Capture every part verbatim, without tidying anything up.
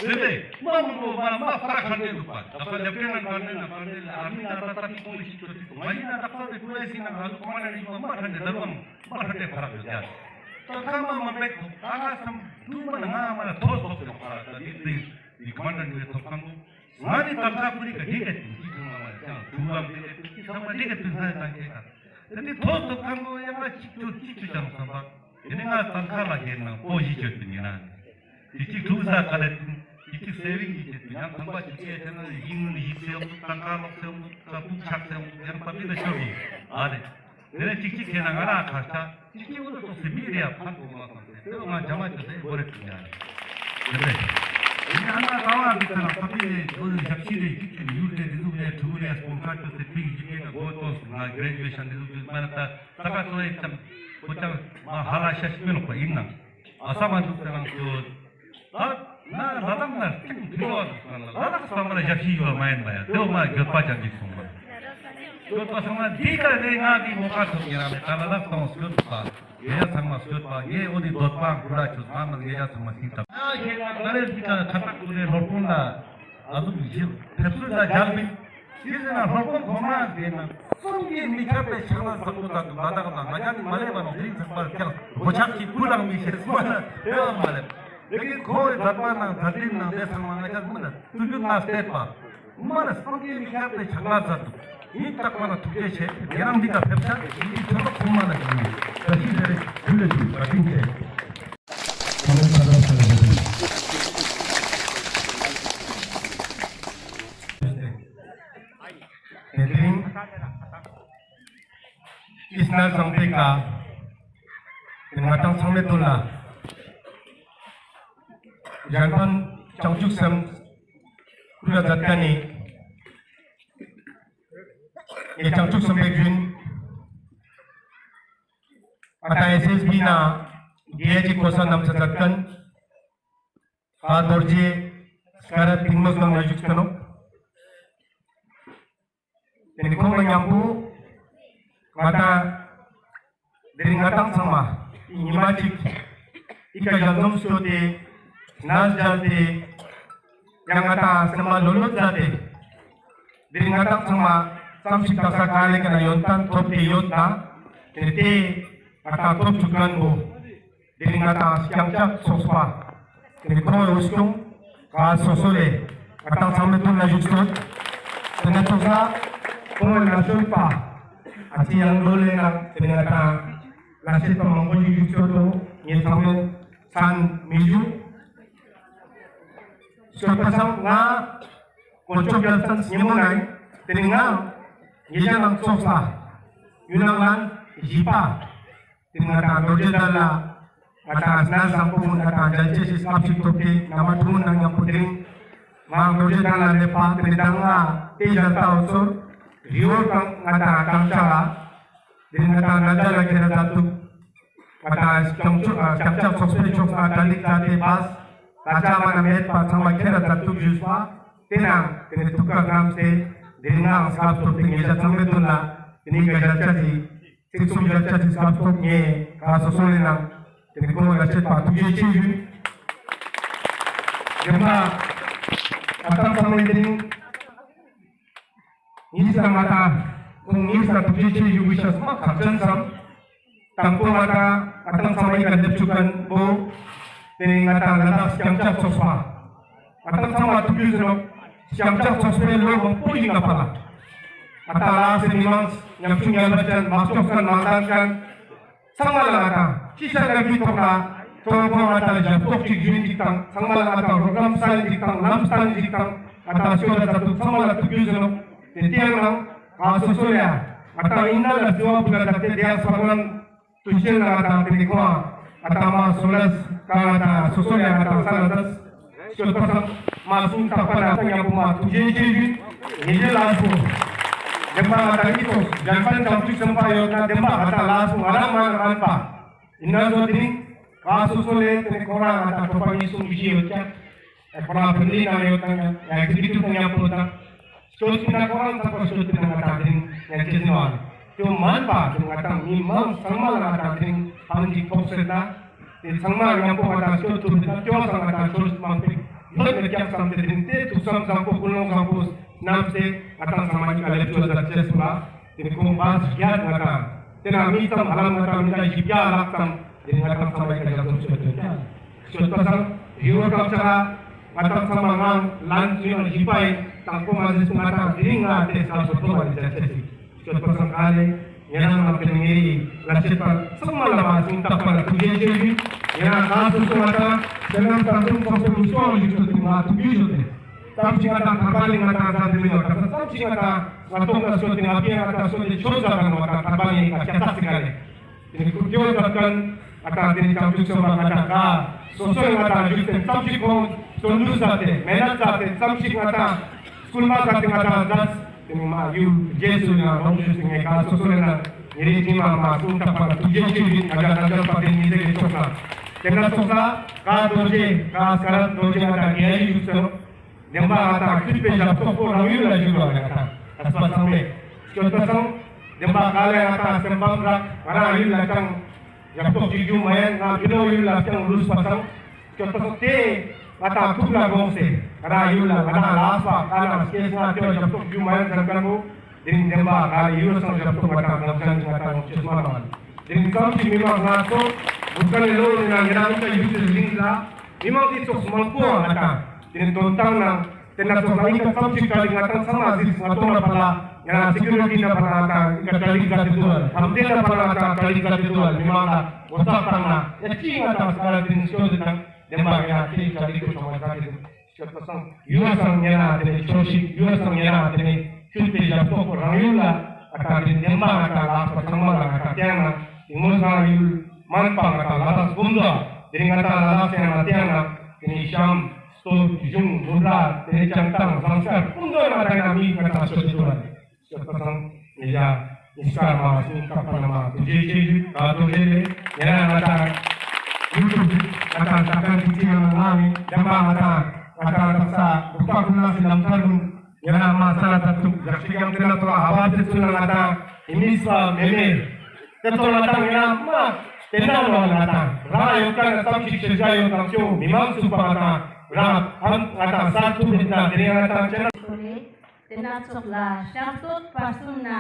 དེ་ནས་མ་མང་པོ་མ་མ་ཕར་ཁར་ནས་འདུག་པ། ད་ལྟ་ལེབ་ཊེ་ནན་ཊི་གར་ནལ་ནང་ཁར་ནས་ཨར་མི་ནང་ད་ལྟ་ཏི་ཁོང་ཞིག་ཆོ་ཏི་ང་ཡིན་ན་ད་ལྟ་དེ་ཀུ་ཨེ་སི་ནང་ཨ་ལུ་ཁོ་མ་ནང་ནས་མ་ཕར་ནས་ལ་ལུ་མ་ཕར་ནས་ཕར་ཡོད་ཀྱང་། ད་ཁ་མ་མ་མེད་ཐོག་ད་ང་སམ་དུ་མ་ན་ང་མ་ན་ཐོ་ཐོག་ཏེ་ལོག་ཕར་ད་དེ་དེ་དེ་ཁོ་མ་ནང་ནས་ཐོག་ཁང་ལུ། ང་ནི་ཏང་ཁ་ཀུ་རི་ཀ་ཏི་ཀ་ཏི་ཅི་ཐུང་མ་མ་ཅང་ཐུང་བ་ཏི་ཀ་ཏི་ཅི་ཚང་མ་ཏི་ཀ་ཏི་ས་ཏང་ཁེ་ཏ། ཏེ་ནི་ཐོག་ཏུ་ཁང་ལོ་ཡང་ང་ཅིག་ཅུ་ཅིག་ཅུ་ཅང་སམ་པ། ཏེ་ནི་ང་ཏང་ཁ་ལ་ཁེ་ན་པོ་ཞི་ཅོ་ཏི་ནི་ན། ཅིག་ཅིག་ཐུག་ས་ཁ་ལེ་ཏུ། ཅིག་ཅིག་སེ་ཝིང་ཅིག་ཅིག་ཡང་ཐང་པ་ཅིག་ཅིག་ཡང་ཏེ་ན་ཡིག་ཡིག་སེ་ཡོང་ཏང་ཁ་ལོག་སེ་ཡོང་ཏ་པུ་ཆག་སེ་ཡོང་ཡང་པ་ཏི་ལ་ཤོར་ཡོང་ཨ་ལེ། ཏེ་ནེ་ཅིག་ཅིག་ཁེ་ན་ང་ར་ཁ་ཆ། ཅིག་ཅིག་འོ་ལོ་ཙོགས་སེ་མི་རེ་ཡ་ཕན་ཐོགས་མ་སོང་སྟེ་ཏེ་ང་ཇ་མ་ཅོ་སྟེ་བོ་རེ་ཏུ་ཡ་རེ། ཏེ་ནེ་ཨ་ན་ཀ་བ་འདི་ཚེ་ན་ཁ་པི་ནེ་འོ་ལོ་ཞབས་ཕྱི་རེ་ཅིག་ཅིག་ཡུལ་ཏེ་འདི་ཟུག་ནེ་ཕྲུ་གུ་རེ་སྤོན་ཁ་ཅོ་སྟེ་ཕིང་ཅིག་ནེ་གོ་ཏོ་སུ་ང་གྲེ་ཇུ་ཨེ་ཤན་འདི་ཟུག་ཅིག་མ་ན་ཏ་ས་ཀ་ཏོ་ཨེ་ཅམ་ཁོ་ཅང་མ་ཧ་ལ་ཤ་ཤི་མི་ལོག་པ་ཡིན་ན། ཨ་ས་མ་འདུག་ཏེ་རང་ཚོ། ད་ང་ལ་དྭགས་ན་ཐིག་ཐིག་ལོ་བ་ལ་དྭགས་པ་མ་ལ་ཞབས་ཕྱི་ཡོད་མ་ཡིན་པ་ཡ་དེ་བོ་མ་འགྱོད་པ་ཅང་གི་སོང་བ། འགྱོད་པ་སོང་བ་འདི་ཀ་ནས་ང་གི་མོ་ཁ་ཐོབ་ཉེ་རང་མེད་ད་ལ་དྭགས་སྟོང་སྐྱོད་པ། ངེད་ཅག་ཚང་མ་སྐྱོད་པ་ངས་འོ་དེ་འདོད་པ་ཀུ་ར་ཆུ་ཚང་མ་ངེད་ཅག་ཚང་མ་ཤིག་ཐབས། ང་ཁྱེད་ང་ད་རེས་འདི་ཀ་ཁ་ཐག་ཀུ་རེ་སློབ་དཔོན་ལ་ཨ་ཟུག་ཞིག་ཕེབས་བསུ་ལ་རྒྱལ་བི། ཅི་ཟེར་ན་སློབ་དཔོན་ཁོ་མ་ཟེར་ན་བསམ་གྱིས་མི་ཁྱབ་པའི་ཕྱག་ལས་བཟང་པོ་དང་དུ་མ་དག་ན་ང་ཅག་ནི་མ་ལེབ་པ་ནོ་དེ་རིང་ཚགས་པར་ཀྱང་སྒོ་ཕྱག་གི་ཀུ་ལང་མི་ཤེས་སུ་མ་ན་དེ་བ་མ་ལེབ། ལེ་ཀིན་ཁོ་བོའི་མཛད་པ་ནང་མཛད་འཕྲིན་ནང་དེ་ཚང་མ་ང་ཅག་མི་ན་ཐུགས་རྒྱུད་ན་གཏད་པ། མ་ན་བསམ་གྱིས་མི་ཁྱབ་པའི་ཕྱག་ལས་མཛད་འདུག་ཡིན་རྟག་པ་ན་ཐུགས་རྗེ་ཆེ་ཉེ་རང་འདི་ཀ་ཕེབས་ཆ་ཡིན་འདི་ཐོ་ཐོ་ཁོ་མ་ན་ཡིན་ད་ཤི་ཟེར་རེ་ཐུགས་རྗེ་ཆེ་བཀའ་དྲིན་ཆེ། དེ་རིང་ཨིས་ནལ་བཟང་པོའི་ཀ་ང་ཏང་ཚང་མའི་དོན་ལ་གཞན་ཕན་བྱང་ཆུབ་སེམས་ཀུན་ལ་མཛད་མཁན་ནི་ངའི་བྱང་ཆུབ་སེམས་དཔའི་རྒྱུན་ཨ་ཏ་ཨེས་ཨེས་བི་ན་རྒྱལ་གྱི་གོ་ས་རྣམས་མཛད་མཁན་ཨ་རྡོ་རྗེ་སྐ་ར་གཏིང་མོ་སྒང་ལ་བཞུགས་ཏེ་ནོག་དེ་ནི་ཁོང་ལ་མཉམ་པོ་ང་ཏང་དེ་རིང་ང་ཏང་ཚང་མ་ཉི་མ་གཅིག་ཨི་ཀ་ཞལ་འཛོམས་སྐྱོད་དེ་ནས་མཇལ་ཏེ་ཡང་ང་ཏང་སེམས་པ་ལྷོད་ལྷོད་མཛད་དེ་དེ་རིང་ང་ཏང་ཚང་མ་ཙམ་ཞིག་དག་ས་ག་ལེ་ཀ་ན་ཡོན་ཏན་ཐོབ་སྟེ་ཡོད་ན་དེ་ནི་དེ་ང་ཏང་ཐོབ་ཅུག་མཁན་བོ། དེ་རིང་ང་ཏང་རྐྱང་ཕྱག་ཚོགས་པ། དེ་ནི་ཁོང་འོས་སྐྱོང་ག་སོ་སོ་ལས་ང་ཏང་ཚང་མའི་དོན་ལ་བཞུགས་སོང་། དེ་ནས་ཚོགས་ས་ཁོང་ལ་ཤོད་པ། ཨ་ཅི་ཡང་ལོ་ལས་ན་དེ་ནི་ང་ཏང་ལ་ཤེད་པ་མང་པོ་ཞིག་བཞུགས་སོང་ངས་ཚང་མའི་མཚན་མི་ཞུ། ཤོད་པ་སང་ང་དཀོན་མཆོག་རྒྱལ་མཚན་ཉིན་མོ་ནའི་དེ་རིང་ང་ཉེ་ཞ་ནང་ཚོགས་ས་ཡུལ་ནང་ལན་བཞི་པ། དེ་ང་ཏང་རྡོ་རྗེ་གདན་ལ་ང་ཏང་གནས་བཟང་པོ་ང་ཏང་མཇལ་ཆེ་ཞིག་སྐབས་ཤིག་ཐོབ་སྟེ་ན་མ་ཐུང་ན་མཉམ་པོ་དེ་རིང་ང་རྡོ་རྗེ་གདན་ལ་སླེབས་པ་དེ་ནི་ད་ང་དེ་ཞལ་ལྟ་འོ་ཚོར་རི་བོར་གང་ང་ཏང་གང་ཆ་ལ་དེ་ནི་ང་ཏང་ན་མཇལ་ལ་ཁྱེད་ར་མཛད་འདུག་ང་ཏང་རྐྱང་ཕྱོགས་རྐྱང་ཕྱག་ཚོགས་པའི་ཕྱོགས་ན་གྲ་སྒྲིག་མཛད་དེ་བས་ད་ཆ་མ་ན་མེད་པ་ཚང་མ་ཁྱེད་ར་མཛད་འདུག་ཞུས་པ་དེ་ན་དེ་ནི་ཐུགས་ཁ་བསྣམས་ཏེ་དེ་རིང་ང་སྐབས་ཐོབ་སྟེ་ཉེ་ཞ་ཚང་མའི་དོན་ལ་དེ་ནི་ང་ཞལ་ཆ་ཞིག་ཚིག་གསུམ་ཞལ་ཆ་ཅིག་སྐབས་ཐོབ་ངས་ག་སོ་སོ་ལས་ནང་དེ་ནི་ཁོང་ལ་བྱེད་པ་ཐུགས་རྗེ་ཆེ་ཞུ། རྒྱུ་མ་ཨ་ཏང་ཚང་མའི་དེ་རིང་ཉིས་ཀ་ང་ཏང་ཁོང་ཉིས་ཀ་ཐུགས་རྗེ་ཆེ་ཞུ་གི་ཤ་སྨག་ཁག་ཅན་སམ། དང་པོ་ང་ཏང་ཨ་ཏང་ཚང་མའི་ཀ་སླེབས་ཆུག་མཁན་བོ་དེ་ནི་ང་ཏང་ལ་དྭགས་རྐྱང་ཕྱག་ཚོགས་པ། ང་ཏང་ཚང་མ་ཐུགས་རྒྱུས་ཟེར་ནོག་རྐྱང་ཕྱག་ཚོགས་པའི་ལོ་མང་པོ་ཞིག་ལ་ཕར་ལ་ང་ཏང་ལ་དྭགས་སི་མི་མང་ཉམ་ཆུང་ཉམ་པ་ཅན་མ་ལྕོགས་མཁན་མ་མཐའ་མཁན་ཚང་མ་ལ་ང་ཏང་ཅི་ཆ་ན་གི་ཐོག་ལ་ཐོག་ཁོ་ང་ཏང་ཞབས་ཏོག་ཅིག་ཞུ་ཡིན་ཅིག་དང་ཚང་མ་ལ་ང་ཏང་རོགས་རམ་ས་ཡིན་ཅིག་དང་ལམ་སྟན་ཅིག་དང་ང་ཏང་སྐྱོད་ལ་མཛད་འདུག་ཚང་མ་ལ་ཐུགས་རྒྱུས་ཟེར་ནོག་དེ་དེ་ཡང་ནང་ག་སོ་སོ་ལ་ང་ཏང་ཡིན་ན་ལ་བརྩི་བ་ཕུལ་ལ་མཛད་དེ་དེ་ཡང་སྤང་ལམ་དུས་ཆེན་ལ་ང་ཏང་དེ་ནི་ཁོང་ང་ཏང་མ་སོ་ལ་ཀ་ང་ཏང་སོ་སོ་ལ་ང་ཏང་ས་ལ་དང་སྐྱོད་པ་སང་མ་སུམ་རྟག་པ་ན་ཉམ་པོ་མ་ཐུགས་རྗེ་ཆེ་ཞུ། ཉེ་ཞ་ལ་སོ་བདེན་པ་ང་ཏང་ཨི་ཐོག་གཞན་ཕན་བྱང་ཆུབ་སེམས་དཔའ་ཡོད་ན་བདེན་པ་ང་ཏང་ལ་སོ་ང་རང་མ་ན་མན་པ་ཡིན་ན་བཟོ་དེ་རིང་ག་སོ་སོ་ལས་དེ་ནི་ཁོ་རང་ང་ཏང་ཐོབ་པ་གཉིས་གསུམ་བཞི་ཡོད་ཀྱང་ཁོ་རང་ཕེ་མི་ལི་ནང་ཡོད་དང་ཡང་ཨེག་ཟི་ཀི་ཊིབ་དང་ཉམ་པོ་དང་། སྐྱོད་པ་ན་ཁོ་རང་ཚང་མ་སྐྱོད་པ་ན་ང་ཏང་དེ་རིང་ཡང་ཅི་ཟེར་བ་ལེ། དེ་མན་པ་དེ་ང་ཏང་མི་མང་ཚང་མ་ལ་ང་ཏང་དེ་རིང་ཕན་ཅིག་ཐོགས་ཟེར་ན། དེ་ཚང་མ་ཉམ་པོ་ང་ཏང་སྐྱོད་ཐུབ་པ་ན་སྐྱོད་པ་སང་ང་ཏང་ཆོས་མང་པོ་ ལྷོད་མེད་ཀྱག་བསམ་སྟེ་དེ་རིང་དེ་ཐུགས་བསམ་བཟང་པོ་ཀུན་སློང་བཟང་པོ་བསྣམས་ཏེ་ང་ཏང་ཚང་མ་གཉིས་ཀ་ལེབ་ཅོ་མཛད་ཅེས་པོ་ལ་དེ་རིང་ཁོང་བ་བརྒྱད་ང་ཏང་དེ་ན་མི་ཙམ་ཧ་ལམ་ང་ཏང་མི་ཀ་བཞི་བརྒྱ་ལྷག་ཙམ་དེ་རིང་ང་ཏང་ཚང་མ་གཉིས་ཀ་ཞབས་ཏོག་ཅོ་ཅེས་ཡོད་ཀྱག། ཡོད་པ་སང་རི་བོ་དཀར་ཆག་ང་ཏང་ཚང་མ་ངང་ལན་ཚུལ་ཡང་བཞི་པ་ཡིན་དང་པོ་མ་ཟེར་སུ་ང་ཏང་དེ་རིང་ང་དེ་ས་སོ་ཐོག་བ་ཡིན་ཅེས་ཅེས་ཤིག། སྐྱོད་པ་སང་ག་ལེ། ཉེ་རང་ང་དེ་ངེ་རི་ལ་ཤེད་པ་ཚང་མ་ལ་མ་སུང་ཐག་པ་ལ་ཐུགས་རྗེ་ཆེ་ཞུ། ཉེ་རང་ག་སོ་སོ་ང་ཏང་སེམས་ནང་དང་དུང་ཚོགས་པའི་མི་སོང་ཞིག་ཆོད་དེ་ང་ཐུགས་རྗེ་ཆེ་ཞུ་དེ། ཙམ་ཞིག་ང་ཏང་ཐར་པ་ལེ་ང་ཏང་ཟ་དེ་མི་ནོར་ད་ཙམ་ཞིག་ང་ཏང་ང་ཏོག་ལ་སོ་དེ་ང་པིའི་ང་ཏང་སོ་དེ་ཆོད་ཟ་དང་ང་ཏང་ཐར་པ་ལེ་ང་ཁྱད་ཚ་སི་ག་ལེ། དེ་ནི་ཁུར་ཏེའོ་ཟབ་ཁན་ང་ཏང་དེ་ནི་བྱང་ཆུབ་སེམས་དཔའ་ང་ཏང་ག་སོ་སོའི་ང་ཏང་བཞུགས་ཏེ་ཙམ་ཞིག་ཁོང་བརྩོན་འགྲུས་མཛད་དེ་མེ་ནད་མཛད་དེ་ཙམ་ཞིག་ང་ཏང་སྐུལ་མ་མཛད་དེ་ང་ཏང་མཛད། དེ་ནི་མ་ཡུལ་རྗེས་སུ་ཡང་ལོངས་སྤྱོད་སེ་ངེ་ག་སོ་སོ་ལེ་ན་ཉེ་རི་ཅི་མ་མ་སུང་ཐག་པ་ཐུགས་རྗེ་ཆེ་ཞུ་ང་ཏང་ན་ཇོ་པ་དེ་ནི་ཟེར་གི་ཆོག་ན། དེ་ན་ཚོགས་ས་ག་རྡོ་རྗེ་ག་སྐ་རག་རྡོ་རྗེ་ང་ཏང་ཉེ་རི་ཞུ་ཚེ་ནོ། བདེན་པ་ང་ཏང་ཁྱུད་པའི་ཞབས་ཏོག་པོ་རང་ཡུལ་ལ་བཞུགས་པ་ང་ཏང་ད་ཚོགས་པ་ཚང་མས་སྐྱོད་པ་སང་བདེན་པ་ག་ལེ་ང་ཏང་སེམས་ཕམ་རག་ང་རང་ཡུལ་ལ་ཅང་ཞབས་ཏོག་ཅིག་རྒྱུ་མ་ཡིན་ང་ཕི་ལོག་ཡུལ་ལ་ཅང་རུས་པ་སང་སྐྱོད་པ་སང་དེ་ང་ཏང་ཐུགས་ལ་དགོངས་ཏེ་ང་རང་ཡུལ་ལ་ང་ཏང་ལགས་པ་ག་ན་སྐྱེས་ང་ཏེ་ཞབས་ཏོག་རྒྱུ་མ་ཡིན་ཟེར་མཁན་པོ་དེ་རིང་བདེན་པ་ག་ལེ་ཡུལ་སང་ཞབས་ཏོག་ང་ཏང་དམ་བཅའ་ང་ཏང་ཡོང་ཅེས་མ་ནོར་དེ་རིང་ཙམ་ཞིག་མི་མང་ང་ཚོ་བུ་ཀ་ལེ་ལོ་ཡིན་ན་ང་རང་ཡུལ་ལ་ཡུལ་ལ་མི་མང་དེ་ཚོགས་མང་པོ་ང་ཏང་དེ་ནི་དོན་ཐང་ནང་དེ་ན་ཚོགས་ལ་ཨི་ཀ་ཙམ་ཞིག་ག་ལེ་ང་ཏང་ཚང་མ་ཟིག་ང་ཏོང་ལ་ཕ་ལ་ང་རང་སེ་ཀུ་རི་ཊི་ན་ཕ་ལ་ང་ཏང་ཨི་ཀ་ག་ལེ་ཟ་དེ་དུ་ལ་ཧམ་དེ་ན་ཕ་ལ་ང་ཏང་ག་ལེ་ཟ་དེ་དུ་ལ་མི་མང་ལ་འོ་ཙག་བཏང་ན་ཡ་ཅི་ང་ཏང་ས་ཀ་ལ་དེ་ནི་སྐྱོ་དེ་དང་བདེན་པ་ཡ་ཁྱེད་ག་ལེ་ཁུ་ཆོ་མ་ཟ་དེ་དུ་སྐྱོད་པ་སང་ཡུལ་སང་ཉེ་རང་དེ་ནི་ཆོས་ཤིག་ཡུལ་སང་ཉེ་རང་དེ་ནི་ཁྱུད་དེ་ཞབས་ཏོག་པོ་རང་ཡུལ་ལ་ང་ཏང་དེ་བདེན་པ་ང་ཏང་ལགས་པ་ཚང་མ་ལ་ང་ཏང་བསྟན་ན་དེ་ངོ་སང་ཡུལ་མན་པ་ང་ཏང་ལ་དྭགས་སྒོམ་དུ་དེ་རིང་ང་ཏང་ལ་དྭགས་སེང་ལ་བསྟན་ན་དེ་ནི་ཤམ་སྟོད་གཞུང་ནུབ་ར་དེ་ནི་བྱང་ཐང་ཟངས་དཀར་ཀུན་ཏུ་ང་ཏང་ན་མི་ང་ཏང་ཆོས་དེ་དུ་ལ་ནི་ཆོས་པ་ཚང་ནི་ཡ་ནི་སྐར་མ་སུང་ཐག་པ་ན་མ་ཐུགས་རྗེ་ཆེ་ཞུ་ག་དོ་རེ་ལེ་ཉེ་རང་ང་ཏང་ཡུ་ཊུབ་ང་ཏང་ད་ག་ནི་ཅི་ཡང་ང་ནི་བདེན་པ་ང་ཏང་ང་ཏང་ད་ས་བུ་པ་ཀུན་ལ་སི་ལམ་ཐར་གུན། ཡང་ན་མ་ས་ལ་ད་དུང་ཡག་ཤི་ཡང་དེ་ན་ཐོ་ཨ་བ་དེ་ཚུ་ན་ང་ཏང་ཨི་མི་སུ་མེ་མེ་དེ་ཚོ་ང་ཏང་ཡང་མ་དེ་ན་ལོ་ང་ཏང་རང་ཡོད་ཀ་ན་ཙམ་ཞིག་ཤེས་བྱ་ཡོད་དང་ཅོ་མི་མང་ཚུགས་པ་ང་ཏང་རང་ཕམ་ང་ཏང་ས་ཐུབ་མེད་ན་དེ་རིང་ང་ཏང་ཅན་དེ་ན་ཚོགས་ལ་ཤར་སྟོད་བར་གསུམ་ན།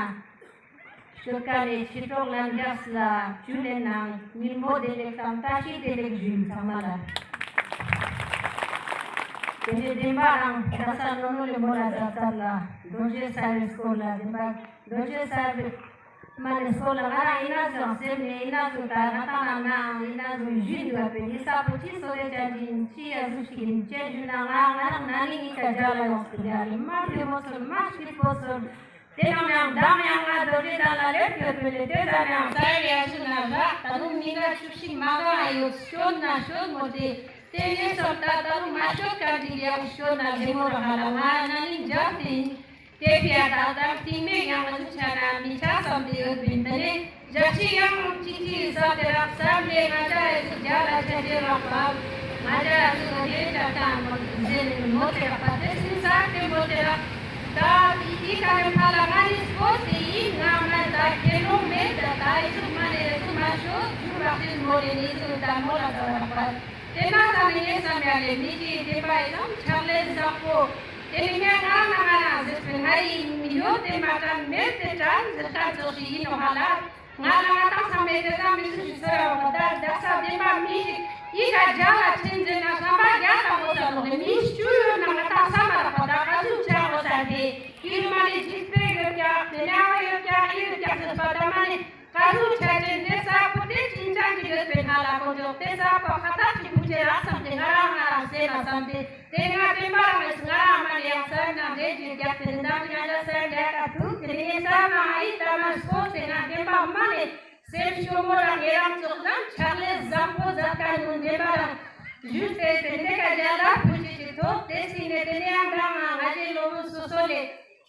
ཤོད་ཀ་ལེ་ཕྱི་གྲོགས་ལ་འཇགས་ལ་ཇུ་ལེ་ནང་ཉིན་མོ་བདེ་ལེགས་དང་བཀྲ་ཤིས་བདེ་ལེགས་ཞུ་ཡིན་ཚང་མ་ལ། དེ་ནས་བདེན་པ་རང་ད་ས་ནོ་ནོ་ལེ་མོ་ལ་ཟ་ཚར་ལ་རྡོ་རྗེ་ས་ཡི་སྐོར་ལ་བདེན་པ་རྡོ་རྗེ་ས་ཡི་མ་ནེ་སྐོར་ལ་ང་རང་ཡིན་ན་ཟོ་སེམས་ནས་ཡིན་ན་ཟོ་ད་ང་ཏང་ང་ནའང་ཡིན་ན་ཟོ་ཞུ་འདུག་པས་ཡིན་ས་པོ་ཅི་སོ་རེ་ཅན་ཅི་ཡིན་ཅི་ཡ་ཟུ་ཞིག་ཡིན་ཅན་ཞུ་ན་ང་ང་རང་ན་ནིང་ཡིན་ཀ་རྒྱ་ལ་ཡོང་སུ་རྒྱ་ལ་མ་ཕེ་མོ་སོར་མ་ཤི་པོ་སོར། དེ་ནང་ཡང་མདང་ཡང་ང་རྡོ་རྗེ་གདན་ལ་ལེབ་ཡོད་པས་ལེ་དེ་ཙམ་ཡང་ས་ཡ་ཡ་ཞུ་ན་ར་ད་རུང་མི་འགའ་ཆུ་ཤིག་མ་གང་ཡོད་སྐྱོན་ན་ཤོད་མོ་དེ་དེ་ནས་སོང་ད་ད་རུང་མ་ཤོད་ག་འདི་ཡ་སྐྱོན་ན་ལེ་མོ་ར་ཧ་ལ་ང་ན་ནིང་འཇག་དེ་ཡིན་དེ་ཕི་ཡ་ད་དང་ཐིང་མེ་ཡང་ང་ཚོ་ཆ་ན་མི་ཆ་བསམ་དེ་ཡོད་པས་དེ་ནས། ཞག་ཅིག་ཡང་ཅི་ཅི་ས་དེ་རག་ས་ལེ་ང་ཅ་ཡ་ཚུ་རྒྱ་ལ་ཆ་ཆེ་རག་པ། ང་ཅ་ཡ་ཚུ་ལོ་ཆེ་ཆ་ཆ་མོ་ཟེར་ནི་མོ་ཆེ་རག་པ་དེ་སིན་ས་དེ་མོ་ཆེ་རག་ད་ཡི་ཡི་ཁ་ནེ་ཕ་ལ་ང་ནི་སྤོ་སི་ཡི་ང་མ་ད་ཁེ་ལོ་མེད་ད་ད་ཡི་ཚུ་མ་ནེ་ཡ་ཚུ་མ་ཤོ་ཚུ་རག་སི་མོ་རེ་ནི་ཚུ་ད་མོ་ལ་ད་རག་པ། དེ་ན་ས་ནི་ངེ་ས་མ་ལེ་མི་ཅི་དེ་པ་ཡི་ཚམ་ཆག་ལེ་ཟག་པོ། དེ་ནི་ངེ་ང་ང་ང་ན་ཟེར་སི་ང་ཡི་མི་ཡོ་དེ་མ་དྲན་མེད་དེ་དྲན་ཟེར་ཁ་ཚོགས་ཤིག་ཡིན་ནོ་ཧ་ལ། ང་ལ་ང་ཏང་ཚང་མས་དེ་ཙམ་མི་སུ་ཞིག་ཚོར་ཡོང་བ་ད་དག་ས་བདེན་པ་མི་ཞིག་ཡི་ག་རྒྱ་ལ་ཕྱིན་ཟེར་ན་བསམ་པ་རྒྱ་དང་པོ་ཙམ་ལོག་ནས་མི་བཅུ་ཡོད་ན་ང་ཏང་བསམ་པ་རག་པ་ད་ག་ཟུག་ཆ་འོ་ས་དེ་ཡུལ་མ་ནས་འཇིགས་པའི་ཡོད་ཀྱག་དེ་ནས་ཨ་ཡོད་ཀྱག་ཨི་ཡོད་ཀྱག་ཟེར་པ་ད་མ་ནས་ག་ཟུག་ཆ་ཅན་དེ་ས་པོ་དེ་ཅིན་ཅང་གི་ཡོད་པའི་ཁ་ལ་ཀོ་འཇོག་དེ་ས་པོ་ཁ་ཐག་ཅིག་པུ་ཆེ་རག་བསམ་དེ་ང་རང་ང་རང་སེམས་ལ་བསམ་དེ། དེ་ང་བདེན་པ་རང་ལས་ང་རང་མ་ནེ་ཡང་སར་ནང་རེ་ཅིག་རྒྱག་དེ་ནི་ད་ང་ལ་སར་རྒྱག་ག་ཐུག་དེ་ནི་ངས་སར་ནང་ཨི་ད་མ་སྤོ་དེ་ང་བདེན་པ་མ་ནེ་སེམས་ཤོ་མོ་རང་ངེ་རང་ཙོགས་ལ་ཆག་ལས་བཟང་པོ་མཛད་ཀ་ནི་བདེན་པ་རང་ཞུས་ཏེ་དེ་འདྲ་ཀ་རྒྱ་ལ་བུ་ཅིག་ཅིག་ཐོག་དེ་སྲིད་ནས་དེ་ནི་ཡང་ད་ང་ང་ཞེ་ལོ་མོ་སོ་སོ་ལས་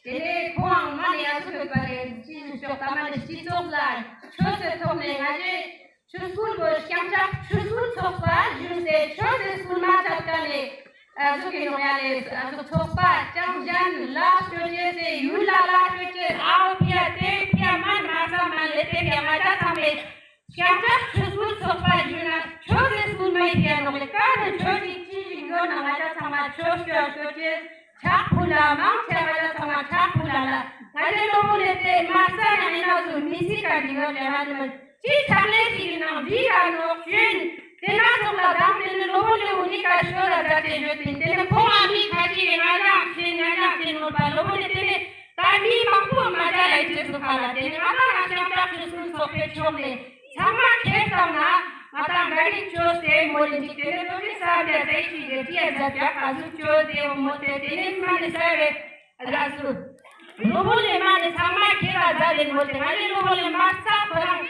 དེ་ནས་ཁོང་མ་ནེ་ཡང་སུ་ཕེབས་པ་ལས་ཅི་ཞིག་ཤོག་ད་མ་ནེ་སྤྱི་ཚོགས་ལ་ཆོས་སེ་ཐོག་ནས་ང་ཞེ། ཆོས་སྐུལ་བོ་རྐྱང་ཕྱག་ཆོས་སྐུལ་ཚོགས་པ་ཞུས་ཏེ་ཆོས་སེ་སྐུལ་མ་ཚར་ཀ་ནས་ཨ་ཟུག་གི་ནོག་ཡ་ལེ་ཨ་ཟུག་ཚོགས་པ་རྐྱང་གཞན་ལ་སྤྱོད་ཅེས་སེ་ཡུལ་ལ་ལ་སྤྱོད་ཅེས་ཨའོ་ཕི་ཡ་དེ་ཕི་ཡ་མན་མ་ས་མན་ལེ་དེ་ཕི་ཡ་མ་ཅ་ཚང་མེ་རྐྱང་ཕྱག་ཆོས་སྐུལ་ཚོགས་པ་ཞུས་ན་ཆོས་སེ་སྐུལ་མ་ཡི་ཕི་ཡ་ནོག་ལེ་ཀ་ནས་ཆོས་ཅིག་ཅི་ཞིག་ ང་ཅག་ཚང་མ་ཆོས་ཆོས་ཆོས་ཆོས་ཕྱག་ཕུལ་ལ་མང་ཆེ་ང་ཅག་ཚང་མ་ཕྱག་ཕུལ་ལ་ལ་ང་ཅག་ལོ་བོ་ལེ་ཏེ་མ་རྩ་ན་ཨིན་ན་ཟུ་མི་སི་ཀ་འདི་ག་ལེ་ང་ནི་མ་ཅི་ཕྱག་ལས་ཅིག་ནང་འདི་ག་ནོག་ཅན་ཏེ་ན་ཙོགས་ལ་དང་ཏེ་ནི་ལོ་བོ་ལེ་འུ་ནི་ཀ་ཤོ་ལ་ཛད་དེ་ཡོད་ཏེ་ཏེ་ནི་ཁོང་ཨ་མི་ཁ་ཅིག་གི་ང་ཅག་ཅན་ང་ཅག་ཅན་ནོར་པ་ལོ་བོ་ལེ་ཏེ་ནི་ད་མི་མང་པོ་མ་ཇལ་ལ་ཡིན་ཅེས་སུ་ཁ་ལ་ཏེ་ནི་ང་ཏང་ང་ཤང་ཀྲག་ཆུ་སུན་ཚོགས་པའི་ཕྱོགས་ནས་ཚང་མ་ཁྱེར་ཙམ་ན་ང་ཏང་ག་རི་བཅོས་ཏེ་མོ་ལིན་ཅིག་ཏེ་ནི་ཏོ་ཅི་ས་ཏེ་ཏེ་ཅི་ཏེ་ཅི་ཡ་ཛད་ཡ་ཨ་ཟུག་བཅོས་ཏེ་མོ་ཏེ་ཏེ་ནི་མ་ནི་ས་རེ་ཨ་ཟུག་ལོ་བོ་ལེ་མ་ནི་ཚང་མ་ཁྱེར་ར་ཛད་ལེ་མོ་ཏེ་ང་ནི་ལོ་བོ་ལེ་མ་རྩ་ཁོ་རང་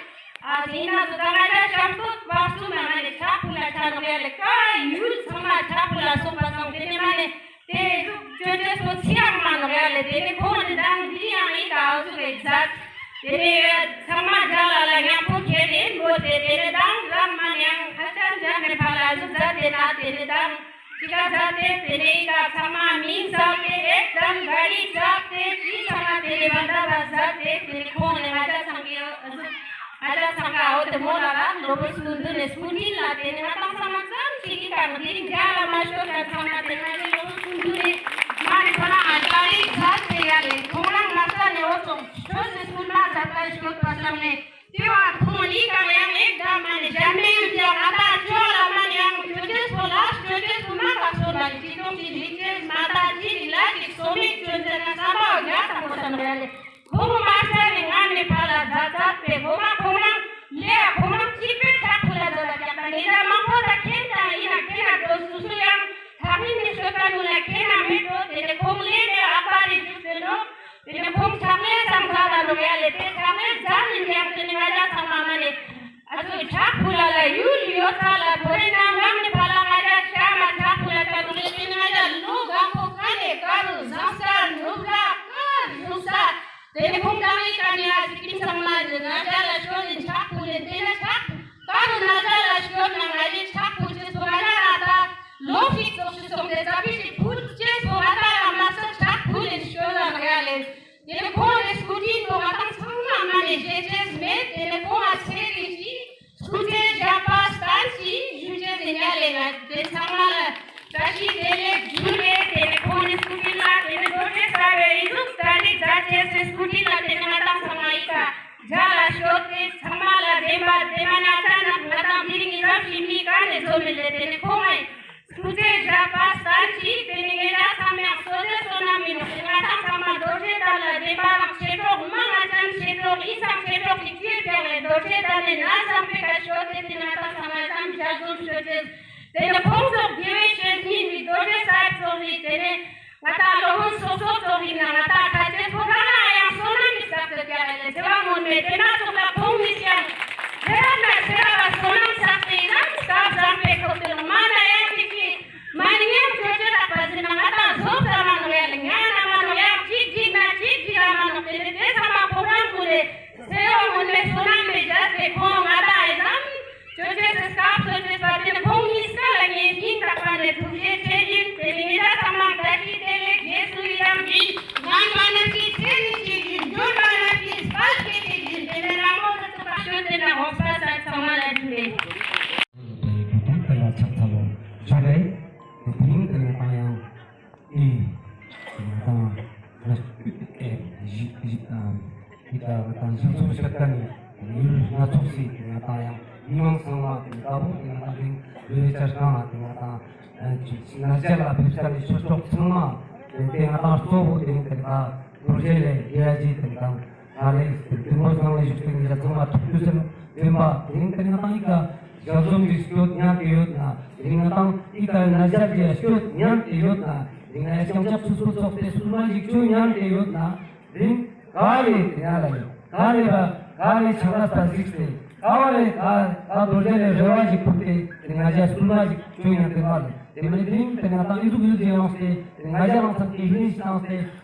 ཨ་ཏེ་ན་ཏོ་ད་ང་ཏང་ཤང་ཏོ་བ་སུ་མ་ང་ནི་ཕྱག་ཕུལ་ལ་ཆ་ནོག་ཡ་ལེ་ཀ་ཡུལ་ཚང་མ་ཕྱག་ཕུལ་ལ་སོང་པ་སང་ཏེ་ནི་མ་ནི་ཏེ་ཟུག་ཅོ་ཅེས་པོ་ཚིག་ཡང་མ་ནོག་ཡ་ལེ། ཏེ་ནེ་ཁོང་ནི་དང་འདི་ཡང་ཨི་ཀ་ཨ་ཟུག་ཨེག་ཛེཀ་ཏེ་ནེ་ཚང་མ་ཇལ་ལ་ཉམ་པོ་ཁྱེར་ཏེ་ཨིན་བོ་ཏེ་ཏེ་ནེ་དང་རང་མ་ནི་ཡང་ཧ་ཅང་ཇལ་མེད་ཕ་ལ་ཨ་ཟུག་ཛད་དེ་ན་ཏེ་ནེ་དང་ཅི་ཀ་ཛད་དེ་ཏེ་ནེ་ཨི་ཀ་ཚང་མ་མིང་ཟབ་སྟེ་ཨེག་དང་ག་རི་ཛད་དེ་ཅི་ཚང་མ་ཏེ་ནེ་བ་ད་བ་ཛད་དེ་ཏེ་ནེ་ཁོང་ནི་ང་ཅག་ཚང་གི་ཨ་ཟུག་ང་ཅག་ཚང་ཀ་འོ་ཏེ་མོ་ལ་རང་ལོ་བོ་སུན་དུ་ནེ་སྐུ་དྲིན་ལ་ཏེ་ནེ་ང་ཏང་ཚང་མ་ཙམ་ཞིག་གི་ཀ་ནེ་དེ་རིང་རྒྱ་ལ་མ་ཤོར་ཀ་ཚང་མ་ཏེ་ང་ཏང་ལོ་བོ་སུན་དུ་ནེ་མ་ནེ་ཁོ་རང་ཨ་ཅག་རི་ཛད་དེ་ཡ་ལེ་ཁོང་རང་མ་ས་ནེ་འོ་ཙོགས་ཤོར་ཏེ་སུན་མ་ཛད་ཀ་ཤོར་པ་ཙམ་ནེ་ཏེ་བ་ཁོང་ནི་ཀ་ཡང་ཨེག་དང་མ་ནེ་ཞན་མེ་ཡུལ་ཡང་ང་ཏང་ཅོ་ལ་མ་ནེ་ཡང་ཅོ་ཅེས་པོ་ལ་ཅོ་ཅེས་པོ་མ་ཁག་སོ་ལ་ཅི་ཏོང་ཅི་ལི་ཅེས་མ་ད་ཅི་ལི་ལ་ཅིག་སོ་མེད་ཅོ་ཅེས་ན་བསམ་པ་འོ་ཉག་ཏང་པོ་ཙམ་རེ་ཡ་ལེ། ཁོང་མ་ས་ནེ་ང་ནེ་ཕ་ལ་ཛད་ཛད་པེ་གོ་མ་ཁོང་རང་ལེ་ཡ་ཁོང་རང་ཅི་པེ་ཕྱག་ཕུལ་ལ་ཛད་ལ་ཀྱག་ད་ནེ་ད་མང་པོ་ད་ཁེན་ད་ཨིན་ན་ཁེན་ན་འགྲོ་སུ་སུ་ཡང་ཐག་རིང་ནེ་ཤོད་ད་ནུ་ལ་ཁེན་ན་མེད་འགྲོ་ཏེ་ནེ་ཁོང་ལེ་ནེ་ཨ་པ་རེ་ཞུ་ཟེར་ནོ་ཏེ་ནེ་ཁོང་ཕྱག་ལས་ཙམ་ཛད་ད་ནོ་ཡ་ལེ་ཏེ་ཕྱག་ལས་ཛད་ནེ་ཡང་ཏེ་ནེ་ང་ཅག་ཚང་མ་མ་ནེ་ཨ་ཚོ་ཕྱག་ཕུལ་ལ་ལ་ཡུལ་ཡོད་ས་ལ་ཐོ་རེ་ན་ང་ནེ་ཕ་ལ་ང་ཅག་ཤ་མ་ཕྱག་ཕུལ་ལ་ཅག་ཏུ་ལེ་ཏེ་ནེ་ང་ཅག་ལོ་གང་པོ་ཀ་ནེ་ཀ་རུ་ཟངས་ས་ནུབ་ལ་ཀ་ཟུག་ས། ཏེ་ནེ་ཁོང་ཀ་ནེ་ཀ་ནེ་ཨ་ཙི་ཀིམ་ཚང་མ་ལེ་ང་ཅག་ལ་ཤོ་ལེ་ཕྱག་ཕུལ་ལེ་ཏེ་ནེ་ཕྱག་ཀ་རུ་ང་ཅག་ལ་ཤོ་ན་ང་ཅག་ཕྱག་ཕུལ་ཅེས་པོ་ང་ཅག་ལ་ད་ལོ་ཞིག་ཙོགས་ཤིག་སོང་སྟེ་ཙ་པིག་ཞིག་ཕུལ་ཅེས་པོ་ང་ཅག་ལ་མ་ས་ཕྱག་ཕུལ་ལེ་ཤོ་ན་ང་ཡ་ལེ། ཏེ་ནེ་ཁོང་ནི་སྐུ་དྲིན་པོ་ང་ཏང་ཚང་མ་མ་ནེ་ཞེ་ཅེས་མེད། ཏེ་ནེ་ཁོང་ང་ཚེ་རིང་ཞིག་སྐུ་ཚེ་ཞབས་པད་བརྟན་ཅིག་ཞུ་ཅེས་ཏེ་ཉ་ལེ་ང་ཏེ་ཚང་མ་ལ་བཀྲ་ཤིས་བདེ་ལེགས་ཞུ་ལེ། ཏེ་ནེ་ཁོང་ནི་སྐུ་དྲིན་ལ་ཏེ་ནེ་རྡོ་རྗེ་རྩ་བའི་ཨི་ཟུག་ཙ་ལི་ཛད་ཅེས་སི་སྐུ་དྲིན་ལ་ཏེ་ནེ་ང་ཏང་ཚང་མ་ཨི་ཀ་རྒྱ་ལ་ཤོད་དེ་ཚང་མ་ལ་བདེན་པ་བདེན་པ་ན་ཅ་ན་ང་ཏང་དེ་རིང་ཨི་རབ་ཞི་མི་ཀ་ནེ་ཚོ་མི་ལེ། ཏེ་ནེ་ཁོང་ངི་སྐུ་ཚེ་ཞབས་པད་བརྟན་ཅིག་ཏེ་ནེ་ངེད་ཅག་ཚང་མ་ཡང་བསོད་བདེ་བསོད་ནམས་མི་ནོག་ཏེ་ང་ཏང་ཚང་མ་རྡོ་རྗེ་གདན་ལ་བདེན་པ་རང་མཆེད་གྲོགས་མང་ང་ཅན་མཆེད་གྲོགས་ཨིན་སང་མཆེད་གྲོགས་ཅིག་ཅིག་ཀྱང་ལེ་རྡོ་རྗེ་གདན་ནེ་ན་བསམ་པའི་ཀ་ཤོད་དེ་ཏེ་ང་ཏང་ཚང་མ་ཙམ་ཞལ་འཛོམས་ཤོད་ཅེས། ཏེ་ནེ་ཁོང་ཚོ་དགེ་བའི་བཤེས་གཉེན་རི་རྡོ་རྗེ་ས་ཡ་ཚོགས་རི་ཏེ་ནེ་ང་ཏང་ལོ་ཧུན་སོ་སོ་ཚོགས་རི་ན་ང་ཏང་ཁ་ཆེ་ཚོགས་ར་ན་ཡང་བསོད་ནམས་མི་བསགས་ཏེ་ཀྱང་ལེ་ཚེ་བ་སྔོན་མེ་ཏེ་ན་ཚོགས་ལ་ཁོང་མི་ཤེས་ཡང་ཚེ་རབས་ན་ཚེ་རབས་ལ་བསོད་ནམས་བསགས་ཏེ་ཡང་བསགས་བཟང་པའི་ཁོག་ཏེ་ལ་མ་ན་ཡང་ཅིག་ཅིག་མ་ནི་ཡང་ཅོ་ཅེ་རག་པ་ཟེར་ན་ང་ཏང་བཟོ་ཙམ་མ་ནོག་ཡ་ལེ། ང་ན་མ་ནོག་ཡང་ཅིག་ཅིག་ན་ཅིག་ཅིག་ཡང་མ་ནོག་ཏེ་ནེ་ཏེ་ཚང་མ་ཁོ་རང་ཀུན་ལེ་ཚེ་ཡོང་ངུན་མེ་བསོད་ནམས་མེ་བཞག་སྟེ་ཁོང་ང་ཏང་ཨེ་ཙམ་ཅོ་ཅེས་སི་སྐབས་སོ་ཅེས་པ་ཏེ་ནེ་ཁོང་གཉིས་ཀ་ལ་ངས་སྙིང་ཐག་པ་ནེ་ཐུགས་རྗེ་ཆེ་ཞུ་ཨིན། ཏེ་ནེ་ངེད་ཅག་ཚང་མ་བཀྲ་ཤིས་བདེ་ལེགས་རྗེས་སུ་ཡི་རང་ཞུ་ཨིན། ངན་པ་རྣམས་ཀྱི་ཚེ་རིང་ཞིག་ཞུ་ཨིན། འབྱོར་པ་རྣམས་ཀྱི་དཔལ་སྐྱེད་ཅིག་ཞུ་ཨིན། ཏེ་ནེ་རང་མོ་ཏེ་ཚོ་བ་ཤོད་ཏེ་ན་འོངས་པ་ས་ཚང་མ་ལ་ཞུ་ཨིན། ཏེ་ཏེ་ཏེ་ལ་ཆགས་ཚ་ལོ་ཞུ་རེ། ཏེ་ཏེ་ཏེ་ནེ་པ་ཡང་ཨེ། ང་ཏང་ང་ཨེ་ཞི་ཞི་ཨ་ཞི་ད་ང་ཏང་ཞིག་ཚོགས་ཤིག་ཀ་ནེ་ཡུལ་སྣ་ཚོགས་སི་ང་ཏང་ཡང་མི་མང་ཚང་མ་ཏེ་ལྟ་བུ་ཏེ་ང་ཏང་ཏེ་ཡུལ་ལི་ཆ་ཤང་ཏེ་ང་ཏང་ཨ་ཅིག་ན་ཅ་ལ་ཕེབས་ས་ནི་ཆོས་གྲོགས་ཚང་མ་ཏེ་ཏེ་ང་ཏང་གཙོ་བོ་ཏེ་ཏེ་ད་རྡོ་རྗེ་ལེ་ཡ་ཇི་ཏེ་ང་ཏང་ཧ་ལེ་ཏེ་ཏུན་ཧོང་ནང་ལ་བཞུགས་ཏེ་ང་ཏང་ཚང་མ་ཐུགས་རྗེ་ཆེན་པོ་ཏེ་ཏེ་ང་ཏང་ཨི་ཀ་ཞལ་འཛོམས་ཀྱི་སྐྱོད་ཉན་ཏེ་ཡོད་ན། ཏེ་ང་ཏང་ཨི་ཀ་ན་ཞབས་ཀྱི་སྐྱོད་ཉན་ཏེ་ཡོད་ན། ཏེ་ང་ཡ་ཤང་ཅག་ཚུ་སུ་ཚོགས་ཏེ་སུ་མ་ཞིག་ཆོས་ཉན་ཏེ་ཡོད་ན། ཏེ་ག་ལེ་ཏེ་ང་ལ་ཡོད། ག་ལེ་བ་ག་ལེ་ཆགས་པ་ཞིག་སྟེ། ག་བ་ལེ་ག་ག་རྡོ་རྗེ་ལེ་རེ་བ་ཞིག་ཕུལ་ཏེ་ཏེ་ང་ཞ་སུ་མ་ཞིག་ཆོས་ཉན་ཏེ་མ་ལེ། ཏེ་མ་ནེ་ཏེ་ཏེ་ང་ཏང་ཨི་ཟུག་ཡོད་ཅེས་ཡོངས་ཏེ་ཏེ་ང་ཞ་རང་ཚང་གི་ཧིན་ཞིག་བཏང་སྟེ་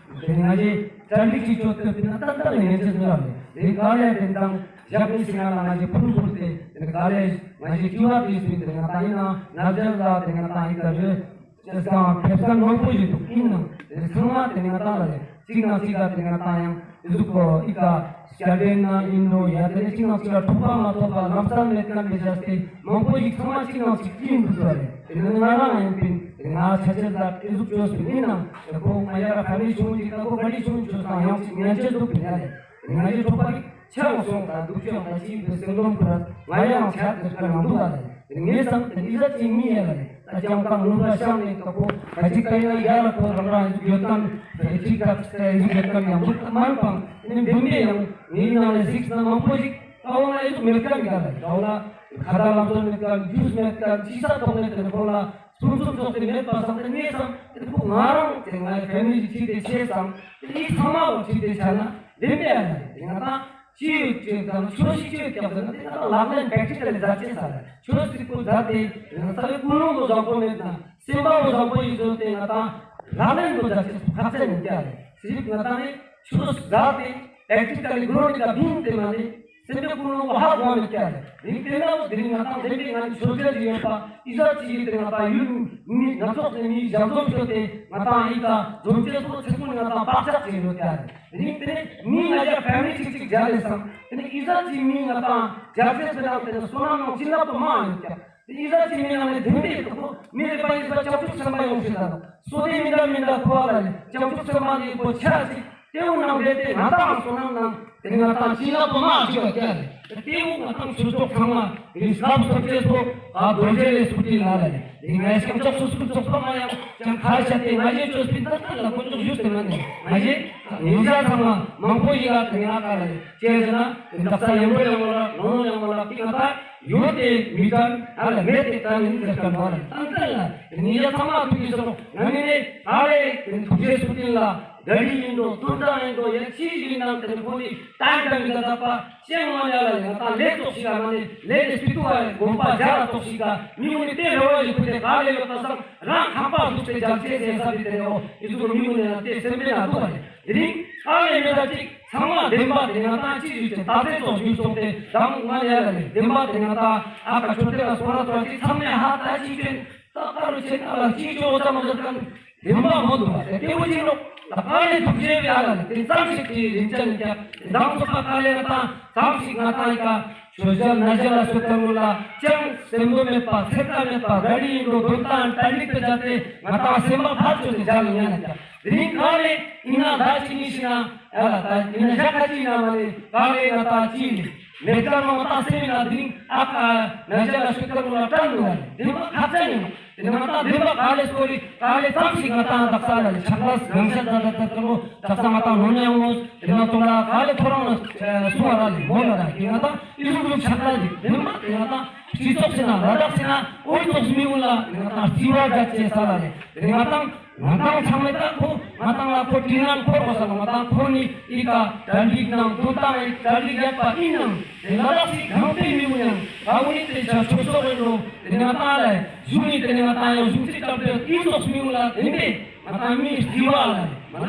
ཏེ་ང་ཞའི་གྲ་སྒྲིག་ཅིག་ཆོད་དེ་ཏེ་ན་ཏན་ཏན་ལེ་ཉན་ཅེས་མི་རག་ལེ། ཏེ་ག་ལེ་ཏེ་ཏང་ཞག་གཉིས་ཤིག་ང་ལ་ང་ཞའི་ཕུལ་ཕུལ་ཏེ་ཏེ་ག་ལེ་ང་ཞའི་དྲི་བ་དེ་སྤིན་ཏེ་ང་ཏང་ཨིན་ན་ན་ཇལ་ལ་ཏེ་ང་ཏང་ཨིན་ད་རེ་ཅེས་ཏང་ཕེབས་མཁན་མང་པོ་ཞིག་འདུག་ཨིན་ནང་ཏེ་ཚང་མ་ཏེ་ང་ཏང་ལ་ལེ་གཅིག་ན་གཅིག་ག་ཏེ་ང་ཏང་ཡང་ ཨི་ཟུག་གི་ཨི་ཀ་སྐྱ་ལྡན་ན་ཨིན་འགྲོ་ཡ་དེ་ནེ་ཅིག་ནང་ཅིག་ལ་ཐོབ་པ་མ་ཐོབ་པ་ལམ་སང་མེད་ཁན་བེ་ཇ་སྟེ་མང་པོ་ཞིག་ཚང་མ་ཅིག་ནང་ཅིག་ཅི་ཨིན་འདུག་པ་རེད། དེ་ནེ་ང་རང་ཨིན་པིན་དེ་ང་ཆ་ཆེ་ལ་ཨི་ཟུག་ཅོས་པིན་ཨིན་ནང་དེ་ཁོ་ང་ཡ་ར་ཕ་མི་ཆུང་ཅིག་དང་ཁོ་ག་ལི་ཆུང་ཆུང་དང་ཡང་ཅིག་ཉན་ཆེ་འདུག་པིན་ཡ་རེད། ང་ཡི་ཐོབ་པ་རིག་ཆང་སོང་དང་དུག་ཅོ་ཡང་དང་ཅིག་པེ་སེང་ལོམ་ཁུ་ར་ང་ཡང་ཆ་དེ་ཀ་ནང་འདུག་ཨ་ལེ། ངས་སང་དེ་ཨི་ཟ་ཅིག་མི་ཡ་ལེ། ད་ཅང་དང་ལུག་ལ་ཤང་ནེ་ཀ་པོ་ཁ་ཅིག་ཀ་ཡ་ཡ་ལ་ཁོ་རང་རང་ཡོད་ཁན་ཅིག་ཀ་ཡ་ཡོད་ཁན་ཡང་འདུག་མན་པང་ཨེ་ནི་བདུན་པེ་ཡང་ངའི་ནང་ལ་གཟིགས་ན་མང་པོ་ཞིག་ཀ་བོ་ལ་ཨེ་ཟུག་མེད་ཁན་ཡ་ལེ། ཀ་བོ་ལ་ཁ་ད་ལམ་སོ་མེད་ཁན་ཇུས་མེད་ཁན་ཅི་ས་ཐོག་ནེ་དེ་ཁོ་ལ་སུམ་སུམ་ཚོགས་ཏེ་མེད་པ་སང་དེ་ངས་སང་དེ་ཁོ་ང་རང་དེ་ངའི་ཕེ་མི་ལི་ཅིག་དེ་ཆེ་སང་དེ་ཨི་ཚང་མ་བོ་ཅིག་དེ་ཆ་ན་བདེན་པ་ཡ་ལེ། ང་ད་ཅི་ཡོད་ཅི་ཡོད་དང་ཆོས་ཤིག་ཅི་ཡོད་ཀྱང་ཟེར་ན་དེ་ང་ད་ལག་ལེན་པེག་ཊི་ཀལ་ལི་མཛད་ཅེས་ས་རེད། ཆོས་ཤིག་པོ་མཛད་དེ་ང་ད་ཀུན་སློང་པོ་བཟང་པོ་མེད་ན་སེམས་པ་བོ་བཟང་པོ་ཡིན་ཟེར་ཏེ་ང་ད་ལག་ལེན་པོ་མཛད་ཅེས་ཁག་ཅན་ཡིན་ཀྱག་རེད། ཟེར་ང་ད་ནི་ཆོས་མཛད་དེ་པེག་ཊི་ཀལ་ལི་གོ་ནི་ཀ་བིང་དེ་མ་ནི་སེམས་པའི་ཀུན་སློང་པོ་ཧ་གོ་མེད་ཀྱག་རེད། དེ་དེ་ན་བོ་དེ་རིང་ང་ད་དེ་རིང་ང་ནི་ཆོས་རྒྱལ་ཡོད་པ་ཨི་ཟ་ཅི་ཡིན་དེ་ང་ད་ཡུལ་མི་སྣ་ཚོགས་ནས་མི་ཞག་འཛོམས་ཤོག་དེ་ང་ད་ཨི་ཀ་འཛོམས་ཅེས་པོ་ཚེ་ཀུན་ང་ད་བག་ཆགས་ཅན་ཡོད་ཀྱག་རེད། དེ་རིང་དེ་ནི་མི་ང་ཡ་ཕེ་མི་ལི་ཅིག་ཅིག་མཇལ་ལེ་སང་དེ་ནི་ཨི་ཟ་ཅི་མི་ང་ད་མཇལ་ཅེས་པོ་ན་དེ་ནི་བསོད་ནམས་ནང་བྱིན་རླབས་པོ་མང་ཡོད་ཀྱག། དེ་ཨི་ཟ་ཅི་མི་ང་ནི་དེ་འདྲའི་ཐོག་མི་རེ་བ་ཨི་ཟ་བྱང་ཆུབ་སེམས་དཔའ་ཡོང་ཤེས་ལ་བསོད་བདེ་མི་འདྲ་མི་འདྲ་ཐོབ་པ་ལ་ནི་བྱང་ཆུབ་སེམས་དཔའ་ནི་པོ་ཆ་ཅིག་དེ་འོ་ནང་བས་ཏེ་ང་ཏང་བསོད་ནམས་ནང་དེ་ང་ཏང་བྱིན་རླབས་པོ་མ་ཞིག་བ་ཀྱག་ལེ། དེ་འོ་ང་ཏང་ཆོས་ཚོགས་ཚང་མ་དེ་སྐབས་སུ་ཐོབ་ཅེས་པོ་ག་རྡོ་རྗེ་ལས་སྐུ་དྲིན་ལ་ལ་ལེ། དེ་ང་ཡ་སྐྱབས་ཆགས་སུ་སྐུ་ཚོགས་པ་མ་ཡང་ཅང་ཁ་ཤ་དེ་ང་ཞེས་ཆོས་པིན་ཏག་ཏག་ལ་དཀོན་མཆོག་ཞུས་ཏེ་མ་ནི་ང་ཞེས་ཉེ་ཞ་ཚང་མ་མང་པོ་ཞིག་ལ་དེ་ང་ཀ་ལ་ལེ། ཅེས་ཟེར་ན་དེ་དག་ས་ཡོན་པོ་ཡང་མོ་ལ་ལོང་ཡང་མོ་ལ་དེ་ང་ཏང་ཡོད་དེ་མི་དྲན་ཨ་ལ་མེད་དེ་དྲན་ཡིན་ཟེར་ཀྱང་མ་རེད། ཏན་ཏན་ལ་ཉེ་ཞ་ཚང་མ་ཐུག་གི་སོང་ང་ནི་ནི་ཨ་ལེ་ཐུགས་རྗེ་སྐུ་དྲིན་ལ་ག་རི་ཡིན་འགྲོ་དོན་དག་ཡིན་འགྲོ་ཡ་ཅི་ཡིན་ནམ་དེ་ཁོ་ནི་ཏན་ཏན་མི་ད་ད་པ་ཅེས་ངོ་ཡ་ལ་ཡང་ད་ལེ་ཙོགས་ཤིག་ག་མ་ནི་ལེ་ནི་སྤི་ཏུ་བ་དགོན་པ་རྒྱ་ལ་ཙོགས་ཤིག་ག་མི་ངོ་ནི་དེ་རེ་བ་ཡི་ཁུ་དེ་ག་ལེ་ཡོད་པ་སང་རང་ཁང་པ་འདུག་སྟེ་རྒྱ་ཆེ་ཟེར་ས་བི་དེ་རེ་འོ་ཡི་ཟུག་མི་ངོ་ནི་ཡང་དེ་སེམས་པའི་ན་འདུག་བ་ནི། དེ་རིང་ཨ་ལེ་མེ་ད་ཅིག་ཚང་མ་བདེན་པ་དེ་ང་ཏང་ཅི་ཞུ་ཅེས་ད་དེ་ཙོགས་ཞུ་སོང་སྟེ་དང་ང་ཡ་ལ་ལེ་བདེན་པ་དེ་ང་ཏང་ཨ་ཀ་ཆོས་དེ་ལ་སོ་ར་ཙོགས་ཅིག་ཚང་མས་ཧ་ད་ཅི་ཅོན་ད་ཀ་རུ་ཆེན་ཨ་ལ་ཅི་ཅོ་འོ་ཙམ་མ་ཟེར་ཁན་བདེན་པ་མོ་འདུག་བ་དེ་དེ་བོ་ཅིག་ནོ་ད་ཨ་ལེ་ཐུགས་རྗེ་བའི་ཨ་ལ་ལེ་དེ་ཙམ་ཞིག་གི་རིན་ཅན་ཀྱང་དང་ཚོགས་པ་ཀ་ལེ་ང་ཏང་ཙམ་ཞིག་ང་ཏང་ཡི་ཀ་ཆོས་རྒྱལ་ན་རྒྱལ་ལ་སྤྱོད་ཐུབ་ལ་ཅང་སེམས་པོ་མེད་པ་ཚེར་ཀ་མེད་པ་ག་རི་ཡིན་འགྲོ་དོན་དང་གྲ་སྒྲིག་པའི་བྱ་སྟེ་ང་ཏང་སེམས་པ་ཕར་ཆོད་དེ་མཇལ་ཡོང་ཡ་ན་ཀྱང་དེ་རིང་ག་ལེ་ཡིན་ན་ད་ཅི་ནི་ཤི་ན་ཡ་ལ་ད་ཡིན་ན་ཞག་ཁ་ཅིག་ཡིན་ན་མ་ནི་ག་ལེ་ང་ཏང་ཅི་ནི་མེད་ཀ་ང་ཏང་སེམས་ཡིན་ན་དེ་རིང་ཨ་ཀ་ན་རྒྱལ་ལ་སྤྱོད་ཐུབ་ལ་དྲན་འདུག་བ་ནི་དེ་མ་ཁ་ཚ་ཡིན་ནོ། དེ་ནི་ང་ཏང་བདེན་པ་ག་ལེ་སྐོར་རི་ག་ལེ་ཙམ་ཞིག་ང་ཏང་དག་ས་ལ་ལེ་ཕྱག་ལས་རང་ཤ་ད་ད་ད་ད་ལོ་དག་ས་ང་ཏང་ནོར་ཡང་ངོ་དེ་ནི་ཏོ་ལ་ག་ལེ་ཐོ་རང་ལ་སུ་བ་ར་ལེ་མོ་ལ་ར་དེ་ང་ཏང་ཨི་ཟུག་ཟུག་ཕྱག་ལས་རིག་བདེན་པ་དེ་ང་ཏང་སྤྱི་ཚོགས་ཟེར་ན་ལ་དྭགས་ཟེར་ན་ཨོ་ཙོགས་མི་འོང་ལ་དེ་ང་ཏང་རྩི་བ་རྒྱ་ཆེ་ས་ལ་ལེ། དེ་ང་ཏང་ང་ཏང་ཚང་མས་ད་ཁོ་ང་ཏང་ལ་ཁོ་དྲིན་ལན་འཁོར་དགོས་ས་ལ་ང་ཏང་ཁོ་ནི་ཨི་ཀ་གྲ་སྒྲིག་ནང་དོན་དག་ཨི་གྲ་སྒྲིག་ཡག་པ་ཨིན་ནང་དེ་ལ་དྭགས་སི་གང་པའི་མི་འོང་ཡང་ག་འོ་ནི་དེ་ཆ་ཆོས་ཚོགས་ཨིན་འགྲོ། དེ་ནི་ང་ཏང་ལ་གཞུང་ནི་དེ་ནི་ང་ཏང་ཡང་གཞུང་ཚིག་དྲག་པོའི་ཨི་ཙོགས་མི་འོང་ལ་དེ་ནི་ང་ཏང་མི་སྤྱི་བ་ལ་མ་ལ་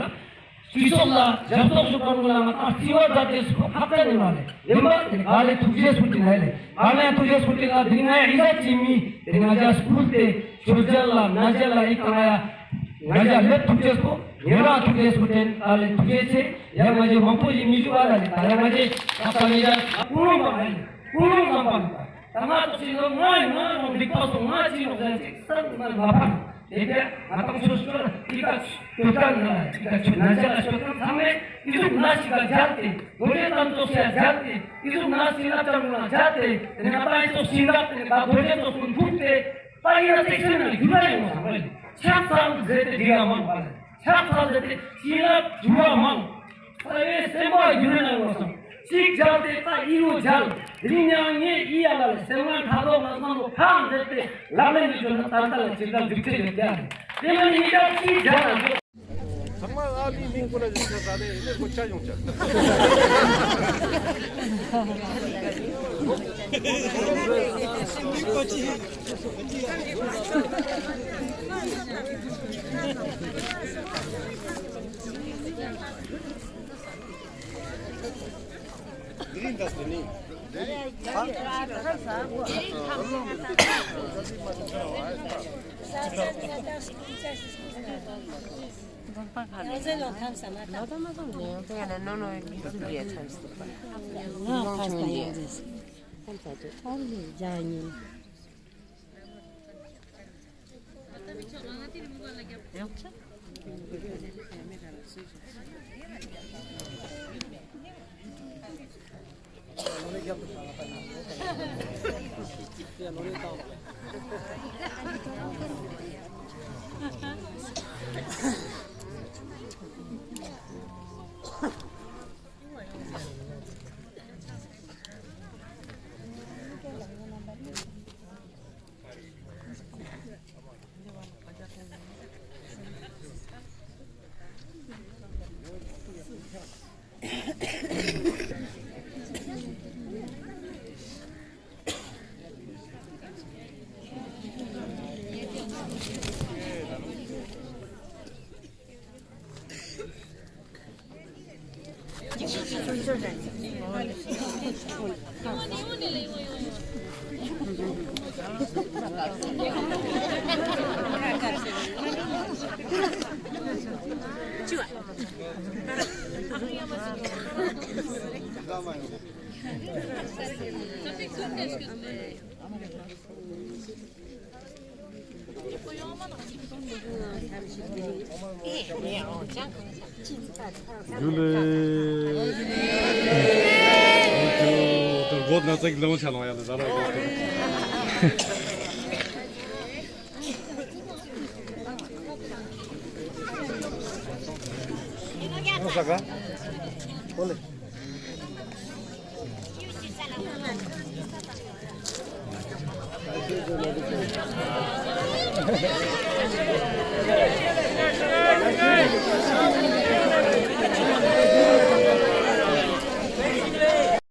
སྤྱི་ཚོགས་ལ་ཞབས་ཏོག་ཞུ་མཁན་ལ་ང་ཏང་སྤྱི་བ་མཛད་དེ་སུ་ཁག་ཅན་ཨིན་མ་ལེ། དེ་མ་དེ་ནི་ག་ལེ་ཐུགས་རྗེ་སྐུ་དྲིན་ལ་ལེ། ག་ལེ་ཐུགས་རྗེ་སྐུ་དྲིན་ལ་དེ་ནི་ང་ཡ་ཨི་ཟ་ཅི་མི་དེ་ནི་ང་ཞ་སྐུལ་ཏེ་ཆོས་རྒྱལ་ལ་ན་རྒྱལ་ལ་ཨི་ཀ་ང་ཡ་ང་ཞ་ལེབ་ཐུགས་རྗེ་སྐུ་ཉེ་རང་ཐུགས་རྗེ་སྐུ་དྲིན་ལ་ལེ་ཐུགས་རྗེ་ཆེ། ཡ་ང་ཞ་མང་པོ་ཞིག་མི་ཞུ་བ་ལ་ལེ་ད་ཡ་ང་ཞ་ད་ལྟ་ངེ་ཞ་ཀུན་སློང་བ་ལེ་ཀུན་སློང་བཟང་པ་ལེ། ད་ང་ཚོ་ཞིག་ལ་ང་ཡི་ང་རང་འགྲིག་པ་སོང་ང་ཅི་ཡོང་ཟེར་ཅིག་སར་མ་ལ་ཕར་དེ་དེ་ང་ཏང་ཆོས་ཆོས་ཨི་ཀ་ཆོས་ཀ་ན་ཨི་ཀ་ཆོས་ན་ཅ་ལ་ཆོས་ཀ་ཚང་མས་ཨི་ཟུག་ན་ཞིག་ག་མཇལ་ཏེ་གོ་ལེ་ཏང་ཙོགས་ཤིག་མཇལ་ཏེ་ཨི་ཟུག་ན་ཞིག་ལ་ཅང་ན་མཇལ་ཏེ་དེ་ནས་ང་ཏང་ཨི་ཙོགས་ཤིག་ལ་དེ་ནས་ད་གོ་ལེ་ཙོགས་སུ་འདུག་སྟེ། ད་ཡིན་ན་ཏེ་ཚེ་ན་རྒྱུ་ར་ཡོང་བ་སང་བ་ལེ། ཕྱག་འཚལ་ཟེར་ཏེ་འདི་ཡ་མང་བ་ལེ། ཕྱག་འཚལ་ཟེར་ཏེ་ཅི་ལ་རྒྱུ་ར་མང་། ད་ཡེ་སེམས་པ་རྒྱུ་ར་ཡོང་བ་སང་། ཅིག་མཇལ་ཏེ་ད་ཨི་བོ་མཇལ། དེ་རིང་ཡང་ངས་ཨི་ཡ་ལ་ལེ་སེམས་ངན་ཁ་དོག་ལ་སྔ་ལོ་ཕང་ཟེར་ཏེ་ལག་ལེན་གྱི་བརྗོད་ན་ད་ལྟ་ལ་ཅི་ལ་འཇུག་ཆེ་ཡོད་ཀྱང་། དེ་མ་ནི་ཨི་ཡ་ཅིག་མཇལ་ན། ཚང་མ་ཨ་ལི་མིང་པོ་ལ་ཞིག་ས་ས་ལེ་ནི་གོ་ཆ་ཡོང་ཆ། ཇུ་ལེ། ཏེ་གོ་ན་ཙག་ལོང་ཆ་ལོང་ཡ་ལེ་ཟ་ལ་གོ།